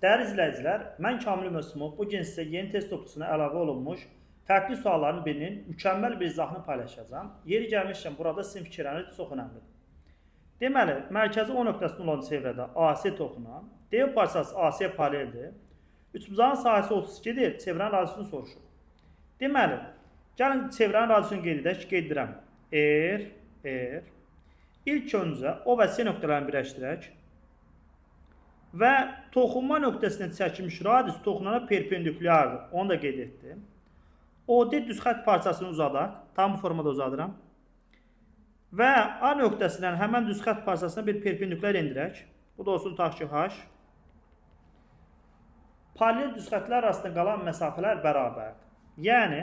Dəyərli izləyicilər, mən Kamil Mösümov. Bu gün sizə yeni test toplusuna əlavə olunmuş fərqli sualların birinin mükəmməl bir izahını paylaşacağam. Yeri gəlmişkən burada sizin fikirləriniz çox önəmlidir. Deməli, mərkəzi O nöqtəsində olan çevrədə AC toxunan, D parçası AC paraleldir. Üçbucağın sahəsi 32-dir, çevrənin radiusunu soruşur. Deməli, gəlin çevrənin radiusunu qeyd edək, qeyd edirəm. R, R. İlk öncə O və C nöqtələrini birləşdirək. Və toxunma nöqtəsinə çəkilmiş radius toxunana perpendikulyardır. Onu da qeyd etdim. OD düz xətt parçasını uzadaq. Tam bu formada uzadıram. Və A nöqtəsindən həmən düz xətt parçasına bir perpendikulyar endirək. Bu da olsun tutaq ki, H. Paralel düz xəttlər arasında qalan məsafələr bərabərdir. Yəni,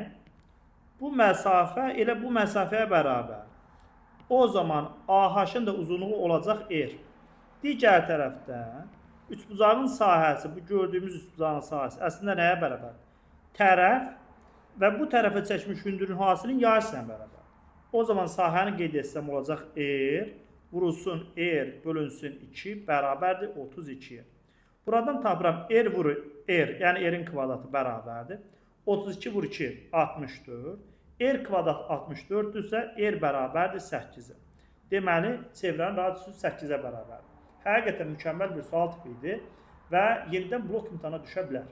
bu məsafə elə bu məsafəyə bərabərdir. O zaman AH-ın da uzunluğu olacaq R. Digər tərəfdən üçbucağın sahəsi, bu gördüyümüz üçbucağın sahəsi əslində nəyə bərabərdir? Tərəf və bu tərəfə çəkmiş hündürün hasilinin yarısına bərabərdir. O zaman sahəni qeyd etsəm olacaq R vurulsun R bölünsün 2 bərabərdir 32-yə. Buradan tapıram R vuru R, yəni R-in kvadratı bərabərdir. 32 vur 2 64. R kvadrat 64-dürsə R bərabərdir 8-ə. Deməli, çevrənin radiusu 8-ə bərabərdir. Həqiqətən mükəmməl bir sual tipi idi və yenidən blok imtahana düşə bilər.